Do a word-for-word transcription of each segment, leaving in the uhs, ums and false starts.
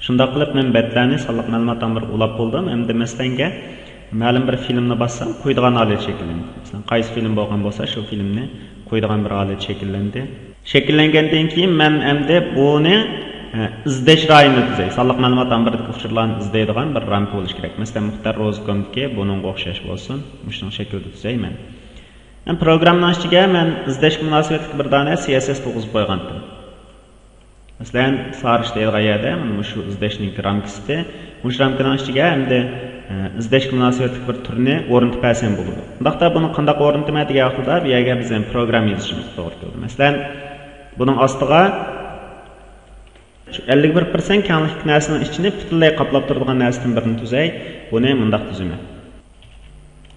شۇنداق قىلىپ، مەن بەتلەرنى سانلىق مەلۇمات ئامبىرىغا ئۇلاپ بولدۇم ھەمدە مەسىلەنگە مەلۇم بىر فىلىمنى باسسام، قويىدىغان ھالەت شەكىللەندى. مەسىلەن، قايسى فىلىم بولغان بولسا، شۇ فىلىمنى قويىدىغان بىر ھالەت شەكىللەندى. شەكىللەنگەندىن كېيىن، مەن ئەمدى بۇنى، ئە، ئىزدەش رايىنى تۈزەي. سانلىق مەلۇمات ئامبىرىدىكى ئۇچۇرلارنى ئىزدەيدىغان بىر رامكا بولۇشى كېرەك. مەسىلەن، مۇختار روزكومدىكى بۇنىڭغا ئوخشاش بولسۇن. مۇشۇنىڭ شەكلىدە تۈزەي مەن. مەن پروگراممىنىڭ ئىچىگە مەن ئىزدەشكە مۇناسىۋەتلىك بىر دانە سى ئېس ئېس تۇرغۇزۇپ قويغانتىم. مەسىلەن، سارىش دەيدىغان يەردە مانا مۇشۇ ئىزدەشنىڭكى رامكىسى. مۇشۇ رامكىنىڭ ئىچىگە ئەمدى، ئە، ئىزدەشكە مۇناسىۋەتلىك بىر تۈرنى ئورنىتىپ بەرسەم بولىدۇ. ئۇنداقتا بۇنى قانداق ئورنىتىمەن دېگەن ۋاقتىدا، بۇ يەرگە بىز يەنە پروگرامما يېزىشىمىز توغرا كېلىدۇ. مەسىلەن، بۇنىڭ ئاستىغا شۇ ئەللىك بىر پىرسەنت كەڭلىكلىك نەرسىنىڭ ئىچىنى پۈتۈنلەي قاپلاپ تۇرىدىغان نەرسىدىن بىرنى تۈزەي. بۇنى مۇنداق تۈزىمەن.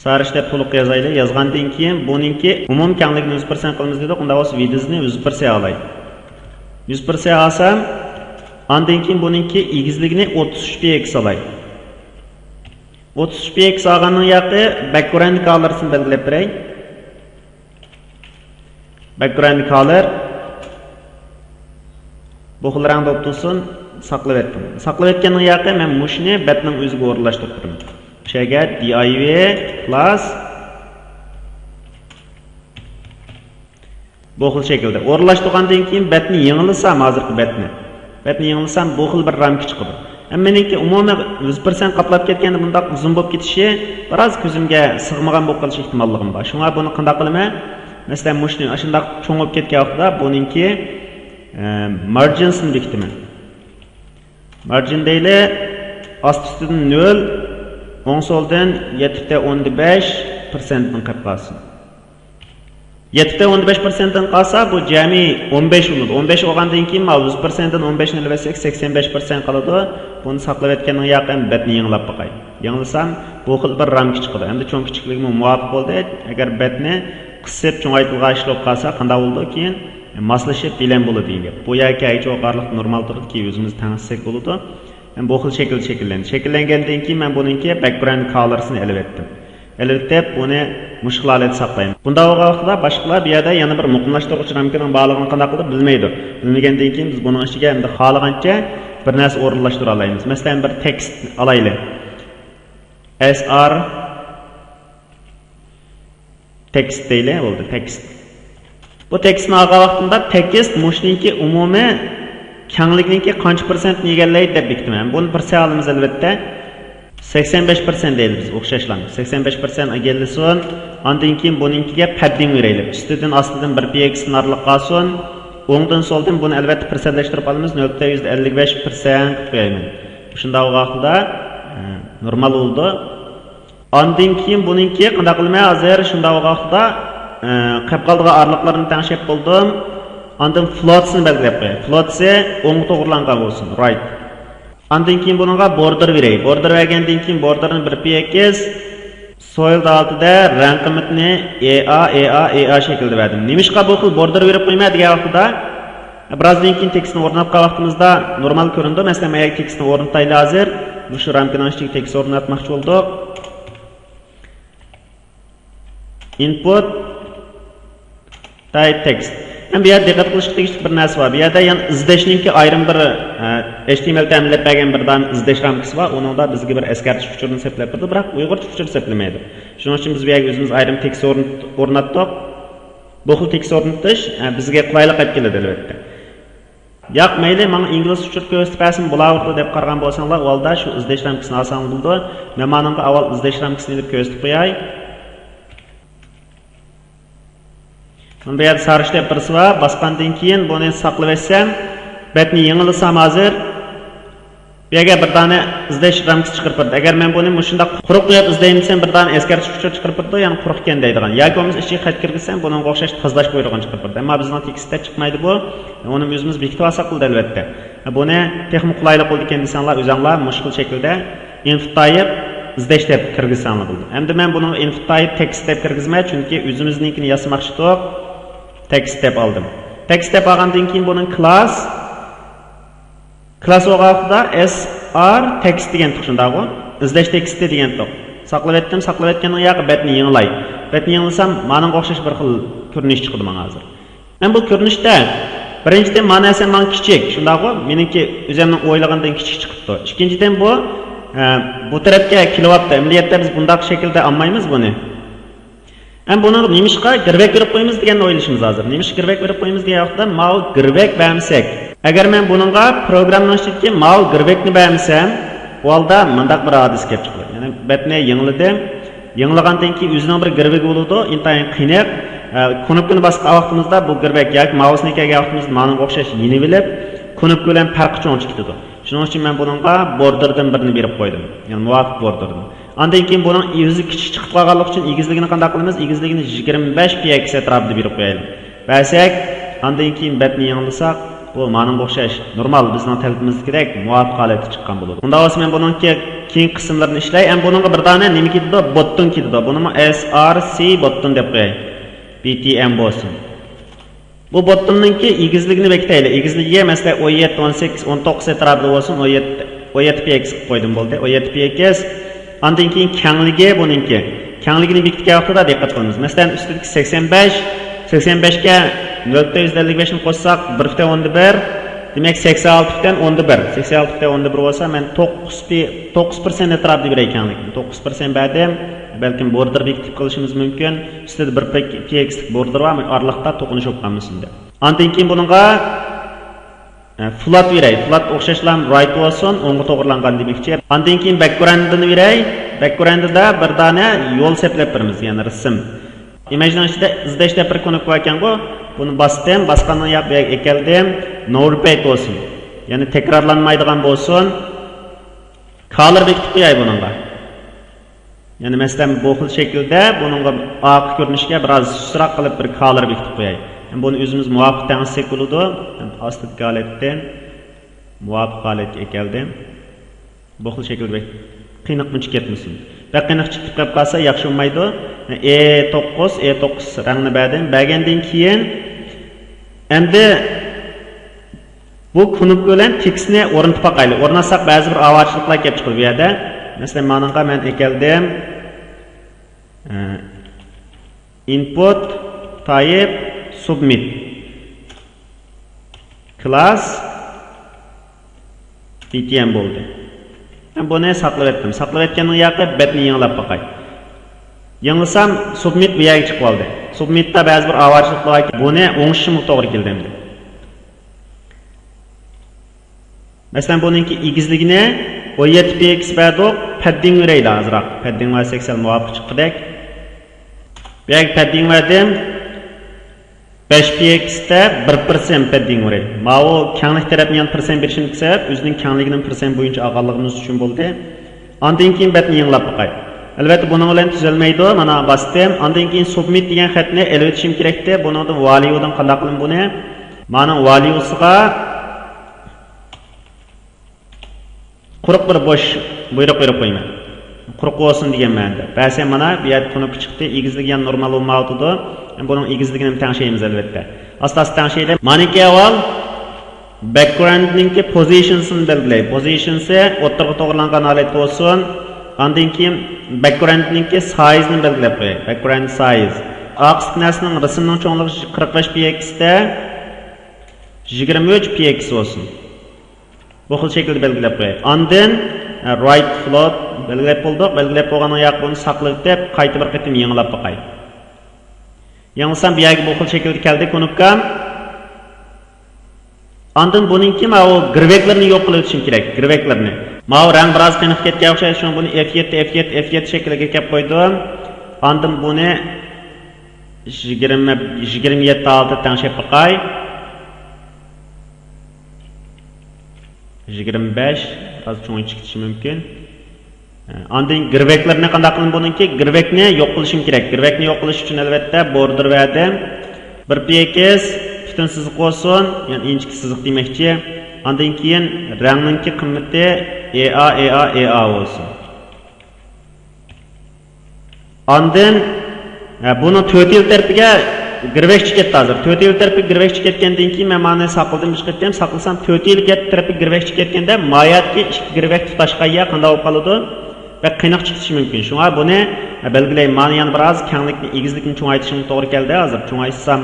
سارىش دەپ تولۇق يازايلى. يازغاندىن كېيىن بۇنىڭكى ئومۇمىي كەڭلىكىنى يۈز پىرسەنت قىلىمىز دېدۇق. ئۇنداق بولسا ۋىدىزنى يۈز پىرسەنت ئالاي. يۈز پىرسەنت ئالسام، ئاندىن كېيىن بۇنىڭكى ئېگىزلىكىنى ئوتتۇز ئۈچ پىكسېل ئالاي. ئوتتۇز ئۈچ پىكسېل ئالغاننىڭ ياقى باكگراند كالىرسىنى بەلگىلەپ بېرەي. باكگراند كالىر بۇ خىل رەڭدە بولۇپ تۇرسۇن. ساقلىۋەتتىم. ساقلىۋەتكەننىڭ ياقى مەن مۇشۇنى بەتنىڭ ئۆزىگە ئورۇنلاشتۇرۇپ بېرىمەن. شۇ يەرگە دىي ئاي ۋى پلۇس بۇ خىل شەكىلدە ئورۇنلاشتۇرغاندىن كېيىن بەتنى يېڭىلىسام، ھازىرقى بەتنى، بەتنى يېڭىلىسام، بۇ خىل بىر رامكا چىقىدۇ. ھەم مېنىڭكى ئومۇمىي يۈز پىرسەنت قاپلاپ كەتكەندە بۇنداق ئۇزۇن بولۇپ كېتىشى بىراز كۆزۈمگە سىغمىغان بولۇپ قېلىش ئېھتىماللىقىم بار. شۇڭا بۇنى قانداق قىلىمەن؟ مەسىلەن، مۇشۇنى ئاشۇنداق چوڭ بولۇپ كەتكەن ۋاقتىدا بۇنىڭكى، ئە، مارجىنسىنى بېكىتىمەن. مارجىن دەيلى، ئاستى ئۈستىدىن نۆل، ئوڭ سولدىن يەتتە ئون بەش پىرسەنتتىن قېلىپ قالسۇن. يەتتە ئون بەش پىرسەنتتىن قالسا، بۇ جەمئىي ئون بەش بولىدۇ. ئون بەش بولغاندىن كېيىن، ماۋۇ يۈز پىرسەنتتىن ئون بەشنى ئېلىۋەتسەك، سەكسەن بەش پىرسەنت قالىدۇ. بۇنى ساقلاۋەتكەننىڭ ياقى بەتنى يېڭىلاپ باقاي. يېڭىلىسام، بۇ خىل بىر رام كىچىك قىلدى. ئەمدى چوڭ كىچىكلىكىمۇ مۇۋاپىق بولدى. ئەگەر بەتنى قىسىپ چوڭايتىلغان ئىش بولۇپ قالسا، قانداق بولىدۇ كېيىن؟ ماسلىشىپ بىلەن بولىدۇ دېگەن گەپ. بۇ يەرگە كەلگۈچە ئوقارلىق نورمال تۇرىدۇ، كېيىن ئۆزىمىز تەڭشىسەك بولىدۇ. ئەمدى بۇ خىل شەكىلدە شەكىللەندى. شەكىللەنگەندىن كېيىن مەن بۇنىڭكى باكگراند كالىرسىنى ئېلىۋەتتىم. ئېلىۋېتىپ، بۇنى مۇشۇ ھالەتتە ساقلايمەن. بۇنداق بولغان ۋاقىتتا باشقىلار بۇ يەردە يەنە بىر مۇقىملاشتۇرغۇچ رامكىنىڭ بارلىقىنى قانداق قىلىدۇ، بىلمەيدۇ. بىلمىگەندىن كېيىن بىز بۇنىڭ ئىچىگە ئەمدى خالىغانچە بىر نەرسە ئورۇنلاشتۇرالايمىز. مەسىلەن، بىر تېكىست ئالايلى. ئېس ئار تېكىست دەيلى، بولدى، تېكىست. بۇ تېكىستنى ئالغان ۋاقتىمدا تېكىست مۇشۇنىڭكى ئومۇمىي كەڭلىكنىڭكى قانچە پىرسەنتنى ئىگىلەيدۇ دەپ بېكىتىمەن. بۇنى بىر سەل ئالىمىز، ئەلۋەتتە. سەكسەن بەش پىرسەنت دەيلى بىز ئوخشاشلا. سەكسەن بەش پىرسەنت ئىگىلىسۇن. ئاندىن كېيىن بۇنىڭكىگە پەددىنگ بېرەيلى. ئۈستىدىن ئاستىدىن بىر پىكسېل ئارىلىق قالسۇن. ئوڭدىن سولدىن بۇنى ئەلۋەتتە پىرسەنتلەشتۈرۈپ ئالىمىز. نۆل پۈتۈن يۈزدە ئەللىك بەش پىرسەنت قىلىپ قويايمەن. شۇنداق ۋاقتىدا، ئە، نورمال بولىدۇ. ئاندىن كېيىن بۇنىڭكى قانداق قىلىمەن؟ ھازىر شۇنداق ۋاقىتتا، ئە، قېلىپ قالىدىغان ئارىلىقلارنى تەڭشەپ بولدۇم. ئاندىن فلوتسنى بەلگىلەپ قوياي. فلوتسى ئوڭغا توغرىلانغان بولسۇن، رايت. ئاندىن كېيىن بۇنىڭغا بوردېر بېرەي. بوردېر بەرگەندىن كېيىن بوردېرنى بىر پىكسېل، سويل ھالىتىدە رەڭ قىممىتىنى ئې ئا، ئې ئا، ئې ئا شەكلىدە بەردىم. نېمىشقا بۇ خىل بوردېر بېرىپ قويىمەن دېگەن ۋاقتىدا، بىرازدىن كېيىن تېكىستنى ئورناتقان ۋاقتىمىزدا نورمال كۆرۈنىدۇ. مەسىلەن، مەن تېكىستنى ئورنىتايلى ھازىر. مۇشۇ رامكىنىڭ ئىچىگە تېكىست ئورناتماقچى بولدۇق. ئىنپۇت تايپ تېكىست. ھەم بۇ يەردە دىققەت قىلىشقا تېگىشلىك بىر نەرسە بار. بۇ يەردە يەنە ئىزدەشنىڭكى ئايرىم بىر، ئە، ئېچ تى ئېم ئېل تەمىنلەپ بەرگەن بىر دانە ئىزدەش رامكىسى بار. ئۇنىڭدا بىزگە بىر ئەسكەرتىش ئۇچۇرىنى سەپلەپ بېرىدۇ، بىراق ئۇيغۇرچە ئۇچۇر سەپلىمەيدۇ. شۇنىڭ ئۈچۈن بىز بۇ يەرگە ئۆزىمىز ئايرىم تېكىست ئورنىت-، ئورناتتۇق. بۇ خىل تېكىست ئورنىتىش، ئە، بىزگە قولايلىق ئېلىپ كېلىدۇ، ئەلۋەتتە. ياق، مەيلى، ماڭا ئىنگلىز ئۇچۇر كۆرسىتىپ بەرسىمۇ بولاۋېرىدۇ دەپ قارىغان بولساڭلار، ئۇ ھالدا شۇ ئىزدەش رامكىسىنى ئالساڭلار بولىدۇ. مەن مانىڭغا ئاۋۋال ئىزدەش رامكىسىنى ئېلىپ كۆرسىتىپ قوياي. مانا بۇ يەردە سارىش دەپ بىرسى بار. باسقاندىن كېيىن بۇنى ساقلىۋەتسەم، بەتنى يېڭىلىسام ھازىر، بۇ يەرگە بىر دانە ئىزدەش رامكىسى چىقىرىپ بېرىدۇ. ئەگەر مەن بۇنى مۇشۇنداق قۇرۇق قويۇپ ئىزدەيمىسەم، بىر دانە ئەسكەرتىش ئۇچۇر چىقىرىپ بېرىدۇ، يەنى قۇرۇق ئىكەن دەيدىغان. ياكى بولمىسا ئىچىگە خەت كىرگۈزسەم، بۇنىڭغا ئوخشاش تازىلاش بۇيرۇغىنى چىقىرىپ بېرىدۇ. ئەمما بىزنىڭ تېكىستتە چىقمايدۇ بۇ. ئۇنى ئۆزىمىز بېكىتىپ ئالساق بولىدۇ، ئەلۋەتتە. بۇنى تېخىمۇ قولايلىق بولىدىكەن دېسەڭلار، ئۆزەڭلار مۇشۇ خىل شەكىلدە ئىنپۇت تايپ ئىزدەش دەپ كىرگۈزسەڭلار بولىدۇ. ئەمدى مەن بۇنىڭغا ئىنپۇت تايپ تېكىست دەپ كىرگۈزمەي، چۈنكى ئۆزىمىزنىڭكىنى ياسىماقچىدۇق. تېكىست دەپ ئالدىم. تېكىست دەپ ئالغاندىن كېيىن بۇنىڭ كلاس، كلاس بولغان ۋاقتىدا ئېس ئار تېكىست دېگەنتۇق، شۇنداقغۇ؟ ئىزدەش تېكىستى دېگەنتۇق. ساقلىۋەتتىم، ساقلىۋەتكەننىڭ ياقى بەتنى يېڭىلاي. بەتنى يېڭىلىسام، مانىڭغا ئوخشاش بىر خىل كۆرۈنۈش چىقىدۇ ماڭا ھازىر. مەن بۇ كۆرۈنۈشتە بىرىنچىدىن، ما نەرسە ماڭا كىچىك، شۇنداقغۇ؟ مېنىڭكى ئۆزۈمنىڭ ئويلىغىنىدىن كىچىك چىقىپتۇ. ئىككىنچىدىن، بۇ، ئە، بۇ تەرەپكە كېلىۋاپتۇ. ئەمەلىيەتتە بىز بۇنداق شەكىلدە ئالمايمىز بۇنى. ئەمما بۇنىڭغا نېمىشقا گىرۋەك بېرىپ قويىمىز دېگەننى ئويلىشىمىز ھازىر. نېمىشقا گىرۋەك بېرىپ قويىمىز دېگەن ۋاقىتتا، ماۋۇ گىرۋەك بەرمىسەك، ئەگەر مەن بۇنىڭغا پروگراممىنىڭ ئىچىدىكى ماۋۇ گىرۋەكنى بەرمىسەم، ئۇ ھالدا مۇنداق بىر ھادىسە كېلىپ چىقىدۇ. يەنى بەتنى يېڭىلىدىم. يېڭىلىغاندىن كېيىن ئۆزىنىڭ بىر گىرۋىكى بولىدۇ، ئىنتايىن قېنىق. ئە، كۇنۇپكىنى باسقان ۋاقتىمىزدا بۇ گىرۋەك ياكى ماۋۇسنى كەلگەن ۋاقتىمىزدا مانىڭغا ئوخشاش يېنىۋېلىپ، كۇنۇپكا بىلەن پەرقى چوڭ چىقىدۇ. شۇنىڭ ئۈچۈن مەن بۇنىڭغا بوردېردىن بىرنى بېرىپ قويدۇم. يەنى مۇۋاپىق بوردېردىن. ئاندىن كېيىن بۇنىڭ ئۆزى كىچىك چىقىپ قالغانلىقى ئۈچۈن ئېگىزلىكىنى قانداق قىلىمىز؟ ئېگىزلىكىنى يىگىرمە بەش پى ئېكس ئەتراپىدا بېرىپ قويايلى. بەرسەك، ئاندىن كېيىن بەتنى يېڭىلىساق، بۇ مانىڭغا ئوخشاش نورمال بىزنىڭ تەلىپىمىزدىكىدەك مۇۋاپىق ھالەتتە چىققان بولىدۇ. ئۇنداق بولسا مەن بۇنىڭ كېيىنكى قىسىملىرىنى ئىشلەي. ئەمما بۇنىڭغا بىر دانە نېمە كېتىدۇ؟ بوتتون كېتىدۇ. بۇنىمۇ ئېس ئار سى بوتتون دەپ قوياي. بى تى ئېم بولسۇن. بۇ بوتتوننىڭكى ئېگىزلىكىنى بېكىتەيلى. ئېگىزلىكىگە، مەسىلەن، ئون يەتتە، ئون سەككىز، ئون توققۇز ئەتراپىدا بولسۇن، ئون يەتتە، ئون يەتتە پى ئېكس قىلىپ قويدۇم، بولدى. ئون يەتتە پى ئېكس. ئاندىن كېيىن كەڭلىكى بۇنىڭكى. كەڭلىكىنى بېكىتكەن ۋاقتىدا دىققەت قىلىمىز. مەسىلەن، ئۈستىدىكى سەكسەن بەش، سەكسەن بەشكە نۆل پۈتۈن يۈزدىن ئەللىك بەشنى قوشساق، بىر پۈتۈن ئوندىن بىر، دېمەك، سەكسەن ئالتە پۈتۈن ئوندىن بىر. سەكسەن ئالتە پۈتۈن ئوندىن بىر بولسا، مەن توققۇز پى-، توققۇز پىرسەنت ئەتراپىدا بېرەي كەڭلىكنى. توققۇز پىرسەنت بەردىم. بەلكىم بوردېر بېكىتىپ قېلىشىمىز مۇمكىن. ئۈستىدە بىر پى-، پى ئېكسلىك بوردېر بار، ئارىلىقتا توقۇنۇش بولۇپ قالمىسۇن دەپ. ئاندىن كېيىن بۇنىڭغا، ئە، فلات بېرەي. فلات ئوخشاشلا رايت بولسۇن، ئوڭغا توغرىلانغان دېمەكچى. ئاندىن كېيىن بەكگراۋندىنى بېرەي. بەكگراۋندىدا بىر دانە يول سەپلەپ بېرىمىز، يەنى رەسىم. ئىمېجنىڭ ئىچىدە ئىزدەش دەپ بىر كۇنۇپكا باركەنغۇ، بۇنى باستىم، باسقاندىن ياق بۇ يەرگە ئەكەلدىم. نو رىپىت بولسۇن. يەنى تەكرارلانمايدىغان بولسۇن. كالىر بېكىتىپ قوياي بۇنىڭغا. يەنى مەسىلەن، بۇ خىل شەكىلدە بۇنىڭغا ئارقا كۆرۈنۈشكە بىراز سۇسراق قىلىپ بىر كالىر بېكىتىپ قوياي. ھەم بۇنى ئۆزىمىز مۇۋاپىق تەڭشىسەك بولىدۇ. ھەم ئاستىدىكى ھالەتتىن مۇۋاپىق ھالەتكە ئەكەلدىم. بۇ خىل شەكىلدە بەك قېنىق مۇنچە كەتمىسۇن. بەك قېنىق چىقىپ قېلىپ قالسا ياخشى بولمايدۇ. ئې توققۇز، ئې توققۇز رەڭنى بەردىم. بەرگەندىن كېيىن ئەمدى بۇ كۇنۇپكا بىلەن تېكىستنى ئورنىتىپ باقايلى. ئورناتساق بەزى بىر ئاۋارىچىلىقلار كېلىپ چىقىدۇ بۇ يەردە. مەسىلەن، مانىڭغا مەن ئەكەلدىم. ئە، ئىنپۇت تايىپ سۇبمىت كلاس بى تى ئېم بولدى. مەن بۇنى ساقلىۋەتتىم. ساقلىۋەتكەندىن ياقى بەتنى يېڭىلاپ باقاي. يېڭىلىسام، سۇبمىت بۇ يەرگە چىقىپ قالدى. سۇبمىتتا بەزى بىر ئاۋارىچىلىقلار بار. بۇنى ئوڭشىشىمغا توغرا كېلىدۇ ئەمدى. مەسىلەن، بۇنىڭكى ئېگىزلىكىنى ئون يەتتە پى ئېكس بەردۇق. پەددىڭ بېرەيلى ئازراق. پەددىڭ بەرسەك سەل مۇۋاپىق چىققۇدەك. بۇ يەرگە پەددىڭ بەردىم. بەش پى ئېكستا بىر پىرسەنت پەددىڭ بېرەي. ماۋۇ كەڭلىك تەرەپنى يەنە پىرسەنت بېرىشىمدىكى سەۋەب ئۆزىنىڭ كەڭلىكىنىڭ پىرسەنت بويىچە ئالغانلىقىمىز ئۈچۈن بولدى. ئاندىن كېيىن بەتنى يېڭىلاپ باقاي. ئەلۋەتتە، بۇنىڭ بىلەن تۈزەلمەيدۇ. مانا باستىم. ئاندىن كېيىن سۇبمىت دېگەن خەتنى ئېلىۋېتىشىم كېرەكتى. بۇنىڭدىن ۋاليۇدىن قانداق قىلىمەن بۇنى؟ مانىڭ ۋاليۇسىغا قۇرۇق بىر بوش بۇيرۇق بېرىپ قويىمەن. قۇرۇق بولسۇن دېگەن مەنىدە. بەرسەم مانا بۇ يەردە كۇنۇپكا چىقتى. ئېگىزلىكى يەنە نورمال بولمايۋاتىدۇ. بۇنىڭ ئېگىزلىكىنى تەڭشەيمىز ئەلۋەتتە. ئاستا-ئاستا تەڭشەيلى. مانىڭكى ئاۋۋال بەكگراۋندنىڭكى پوزىشنسىنى بەلگىلەي. پوزىشنسى ئوتتۇرىغا توغرىلانغان ھالەتتە بولسۇن. ئاندىن كېيىن بەكگراۋندنىڭكى سايزنى بەلگىلەپ قوياي. بەكگراۋند سايز. ئارقىسىدىكى نەرسىنىڭ، رەسىمنىڭ چوڭلۇقى قىرىق بەش پى ئېكستا يىگىرمە ئۈچ پى ئېكس بولسۇن. بۇ خىل شەكىلدە بەلگىلەپ قوياي. ئاندىن، ئە، رايت فلوت بەلگىلەپ بولدۇق. بەلگىلەپ بولغاندىن ياق بۇنى ساقلىۋېتىپ، قايتا بىر قېتىم يېڭىلاپ باقاي. يېڭىلىسام، بۇ يەرگە بۇ خىل شەكىلدە كەلدى كۇنۇپكام. ئاندىن بۇنىڭكى ماۋۇ گىرۋەكلىرىنى يوق قىلىۋېتىشىم كېرەك، گىرۋەكلىرىنى. ماۋۇ رەڭ بىراز قېنىق كەتكەن ئوخشايدۇ، شۇڭا بۇنى ئېف يەتتە، ئېف يەتتە، ئېف يەتتە شەكلىگە كەپ قويدۇم. ئاندىن بۇنى يىگىرمە، يىگىرمە يەتتە ھالىتىدە تەڭشەپ باقاي. يىگىرمە بەش، بىراز چوڭىيىپ كېتىشى مۇمكىن. ئاندىن گىرۋەكلىرىنى قانداق قىلىمەن بۇنىڭكى؟ گىرۋەكنى يوق قىلىشىم كېرەك. گىرۋەكنى يوق قىلىش ئۈچۈن ئەلۋەتتە بوردېر بەردىم. بىر پى ئېكس، پۈتۈن سىزىق بولسۇن، يەنى ئىنچىكە سىزىق دېمەكچى. ئاندىن كېيىن رەڭنىڭكى قىممىتى ئې ئا، ئې ئا، ئې ئا بولسۇن. ئاندىن، ھە، بۇنىڭ تۆت يىل تەرىپىگە گىرۋەكچى كەتتى ھازىر. تۆت يىل تەرىپىگە گىرۋەكچى كەتكەندىن كېيىن مەن مانى ساقلىدىم، ئىش قىلدىم. ساقلىسام، تۆت يىل تەرىپىگە گىرۋەكچى كەتكەندە، ماياتكى ئىككى گىرۋەك تۇتاشقان يەر قانداق بولۇپ قالىدۇ؟ بەك قېنىق چىقىشى مۇمكىن. شۇڭا بۇنى، ھە، بەلگىلەي. مانا يەنە بىراز كەڭلىكنى، ئېگىزلىكنى چوڭايتىشىمغا توغرا كەلدى ھازىر. چوڭايتسام،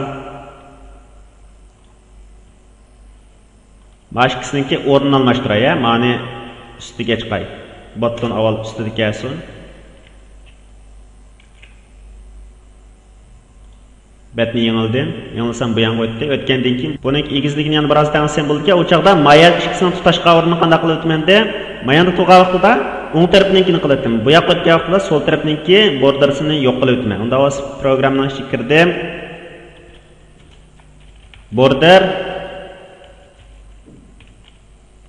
ئاشىكىسىنىڭكى ئورنىنى ئالماشتۇراي، ھە، مانى ئۈستىگە چىقاي. بۇتتىن ئاۋۋال ئۈستىدە كەلسۇن. بەتنى يېڭىلىدىم. يېڭىلىسام بۇ يانغا ئۆتتى. ئۆتكەندىن كېيىن بۇنىڭ ئېگىزلىكىنى يەنە بىراز تەڭشىسەم بولىدىكەن. ئۇ چاغدا مايەل ئىككىسىنىڭ تۇتاشقان ئورنىنى قانداق قىلىۋېتىمەن دە؟ ماياندا تۇرغان ۋاقتىدا ئوڭ تەرەپنىڭكىنى قىلىۋېتىمەن. بۇ ياققا ئۆتكەن ۋاقتىدا سول تەرەپنىڭكى بوردېرسىنى يوق قىلىۋېتىمەن. ئۇنداق بولسا پروگراممىنىڭ ئىچىگە كىردىم. بوردېر.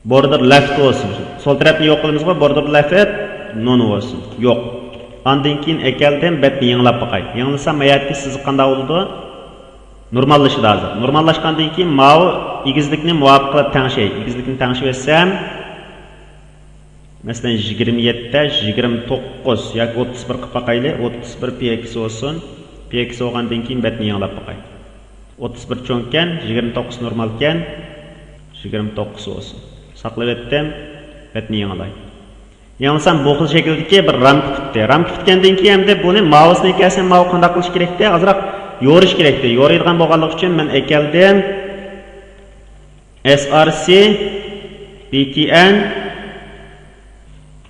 بوردېر لېفت بولسۇن. سول تەرەپنى يوق قىلىمىزغۇ، بوردېر لېفت نون بولسۇن. يوق. ئاندىن كېيىن ئەكەلدىم، بەتنى يېڭىلاپ باقاي. يېڭىلىسام ما يەردىكى سىزىق قانداق بولىدۇ؟ نورماللىشىدۇ ھازىر. نورماللاشقاندىن كېيىن ماۋۇ ئېگىزلىكنى مۇۋاپىق قىلىپ تەڭشەي. ئېگىزلىكنى تەڭشىۋەتسەم، مەسىلەن، يىگىرمە يەتتە، يىگىرمە توققۇز ياكى ئوتتۇز بىر قىلىپ باقايلى. ئوتتۇز بىر پى ئېكس بولسۇن. پى ئېكس بولغاندىن كېيىن بەتنى يېڭىلاپ باقاي. ئوتتۇز بىر چوڭكەن، يىگىرمە توققۇز نورمالكەن. يىگىرمە توققۇز بولسۇن. ساقلىۋەتتىم. بەتنى يېڭىلاي. يېڭىلىسام بۇ خىل شەكىلدىكى بىر رامكا پۈتتى. رامكا پۈتكەندىن كېيىن ئەمدى بۇنى ماۋۇسىنى كەلسەم ماۋۇ قانداق قىلىش كېرەكتى؟ ئازراق يورۇش كېرەكتى. يورۇيدىغان بولغانلىقى ئۈچۈن مەن ئەكەلدىم. ئېس ئار سى، بى تى ئېن،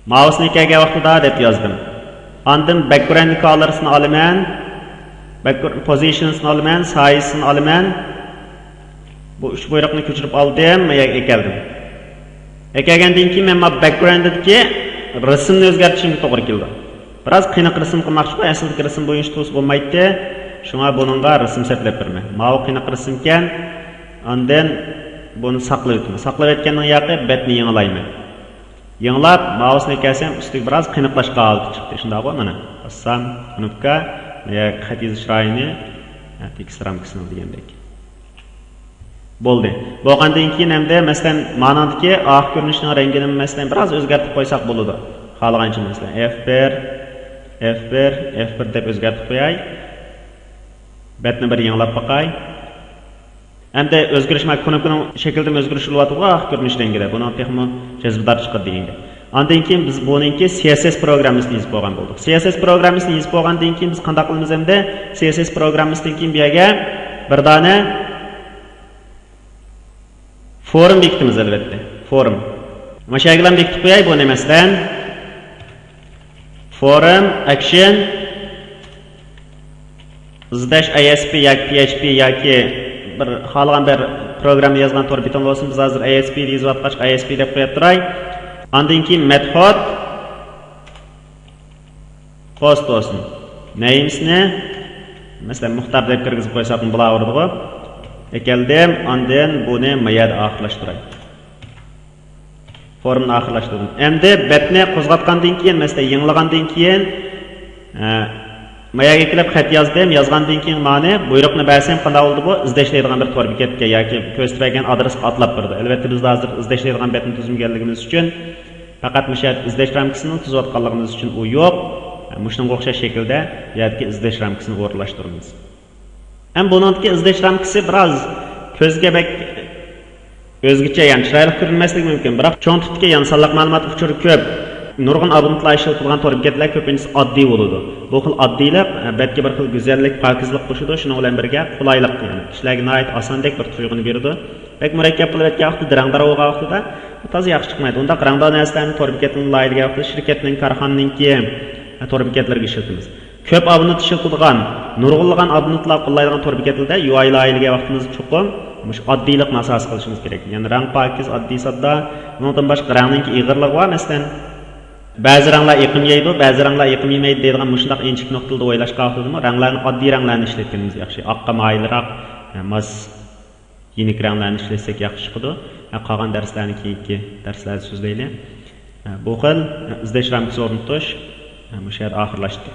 ماۋۇسنى كەلگەن ۋاقتىدا دەپ يازدىم. ئاندىن بەكگراۋند كالىرسىنى ئالىمەن، بەكگر-، پوزىشنسىنى ئالىمەن، سايزنى ئالىمەن. بۇ ئۈچ بۇيرۇقنى كۆچۈرۈپ ئالدىم، ما يەرگە ئەكەلدىم. ئەكەلگەندىن كېيىن مەن ما بەكگراۋندىدىكى رەسىمنى ئۆزگەرتىشىمگە توغرا كېلىدۇ. بىراز قېنىق رەسىم قىلماقچىغۇ، ئەسلىدىكى رەسىم بويىچە تۇرسا بولمايتتى. شۇڭا بۇنىڭغا رەسىم سەپلەپ بېرىمەن. ماۋۇ قېنىق رەسىمكەن. ئاندىن بۇنى ساقلىۋېتىمەن. ساقلىۋەتكەندىن ياقى بەتنى يېڭىلايمەن. يېڭىلاپ، ماۋۇسنى كەلسەم، ئۈستىگە بىراز قېنىقلاشقان ھالىتى چىقتى. شۇنداققۇ؟ مانا، باسسام، كنوپكا، ما يەرگە خەت يېزىش رايىنى، ھە، تېكىست رامكىسىنىڭ دېگەندەك. بولدى. بولغاندىن كېيىن ئەمدى، مەسىلەن، مانىڭدىكى ئارقا كۆرۈنۈشنىڭ رەڭگىنى، مەسىلەن، بىراز ئۆزگەرتىپ قويساق بولىدۇ. خالىغانچە، مەسىلەن، ئېف بىر، ئېف بىر، ئېف بىر دەپ ئۆزگەرتىپ قوياي. بەتنى بىر يېڭىلاپ باقاي. ئەمدى ئۆزگىرىش، مانا، كۇنۇپكىنىڭ شەكلىدىمۇ ئۆزگىرىش بولۇۋاتىدىغۇ، ئارقا كۆرۈنۈش رەڭگىدە. بۇنىڭ تېخىمۇ جەزبىدار چىقىدۇ دېگەن گەپ. ئاندىن كېيىن بىز بۇنىڭكى سى ئېس ئېس پروگراممىسىنى يېزىپ بولغان بولدۇق. سى ئېس ئېس پروگراممىسىنى يېزىپ بولغاندىن كېيىن بىز قانداق قىلىمىز ئەمدى؟ سى ئېس ئېس پروگراممىسىدىن كېيىن بۇ يەرگە بىر دانە فورم بېكىتىمىز، ئەلۋەتتە. فورم. مانا شۇ يەرگىلا بېكىتىپ قوياي بۇنى، مەسىلەن. فورم، ئەكشن، ئىزدەش ئاي ئېس پى ياكى پى ئېچ پى ياكى بىر خالىغان بىر پروگرامما يازغان تور بېتىڭ بولسۇن. بىز ھازىر ئاي ئېس پى دە يېزىۋاتقاچقا، ئاي ئېس پى دەپ قويۇپ تۇراي. ئاندىن كېيىن مېتود پوست بولسۇن. نېيمسنى، مەسىلەن، مۇختار دەپ كىرگۈزۈپ قويساقمۇ بولاۋېرىدىغۇ. ئەكەلدىم، ئاندىن بۇنى ما يەردە ئاخىرلاشتۇراي. فورمىنى ئاخىرلاشتۇردۇم. ئەمدى بەتنى قوزغاتقاندىن كېيىن، مەسىلەن، يېڭىلىغاندىن كېيىن، ئە، ما يەرگە كېلىپ خەت يازدىم. يازغاندىن كېيىن مانى بۇيرۇقنى بەرسەم قانداق بولىدۇ بۇ؟ ئىزدەشلەيدىغان بىر تور بېكەتكە ياكى كۆرسىتىپ بەرگەن ئادرېسقا ئاتلاپ بېرىدۇ. ئەلۋەتتە، بىز ھازىر ئىزدەشلەيدىغان بەتنى تۈزمىگەنلىكىمىز ئۈچۈن، پەقەت مۇشۇ يەردە ئىزدەش رامكىسىنى تۈزۈۋاتقانلىقىمىز ئۈچۈن ئۇ يوق. مۇشۇنىڭغا ئوخشاش شەكىلدە بۇ يەردىكى ئىزدەش رامكىسىنى ئورۇنلاشتۇرىمىز. ھەم بۇنىڭدىكى ئىزدەش رامكىسى بىراز كۆزگە بەك ئۆزگىچە، يەنى چىرايلىق كۆرۈنمەسلىكى مۇمكىن، بىراق چوڭ تىپتىكى يەنى سانلىق مەلۇمات ئۇچۇرى كۆپ، نۇرغۇن ئابونېنتلار ئىشلىتىدىغان تور بېكەتلەر كۆپىنچىسى ئاددىي بولىدۇ. بۇ خىل ئاددىيلىق، ئە، بەتكە بىر خىل گۈزەللىك، پاكىزلىق قوشىدۇ، شۇنىڭ بىلەن بىرگە قولايلىق، يەنى كىشىلەرگە ناھايىتى ئاساندەك بىر تۇيغۇنى بېرىدۇ. بەك مۇرەككەپ قىلىۋەتكەن ۋاقتىدا، رەڭدار بولغان ۋاقتىدا بۇ تازا ياخشى چىقمايدۇ. ئۇنداق رەڭدار نەرسىلەرنى تور بېكەتنىڭ لايىھىلىگەن ۋاقتىدا شىركەتنىڭ، كارخانىنىڭكى، ئە، تور بېكەتلىرىگە ئىشلىتىمىز. كۆپ ئابونېنت ئىشلىتىدىغان، نۇرغۇنلىغان ئابونېنتلار قوللايدىغان تور بېكەتلىرىدە يۇ ئاي لايىھىلىگەن ۋاقتىمىزدا چوقۇم مۇشۇ ئاددىيلىقنى ئاساس قىلىشىمىز كېرەك. يەنى رەڭ پاكىز، ئاددىي، ساددا. ئۇنىڭدىن باشقا رەڭنىڭكى ئېغىرلىقى بار، مەسىلەن، بەزى رەڭلەر ئېقىم يەيدۇ، بەزى رەڭلەر ئېقىم يېمەيدۇ دەيدىغان مۇشۇنداق ئىنچىكە نۇقتىلاردا ئويلاشقان ۋاقتىدىمۇ رەڭلەرنى، ئاددىي رەڭلەرنى ئىشلەتكىنىمىز ياخشى. ئاققا مايىلراق، ماس يېنىك رەڭلەرنى ئىشلەتسەك ياخشى چىقىدۇ. قالغان دەرسلەرنى كېيىنكى دەرسلەردە سۆزلەيلى. بۇ خىل ئىزدەش رامكىسى ئورنىتىش مۇشۇ يەردە ئاخىرلاشتى.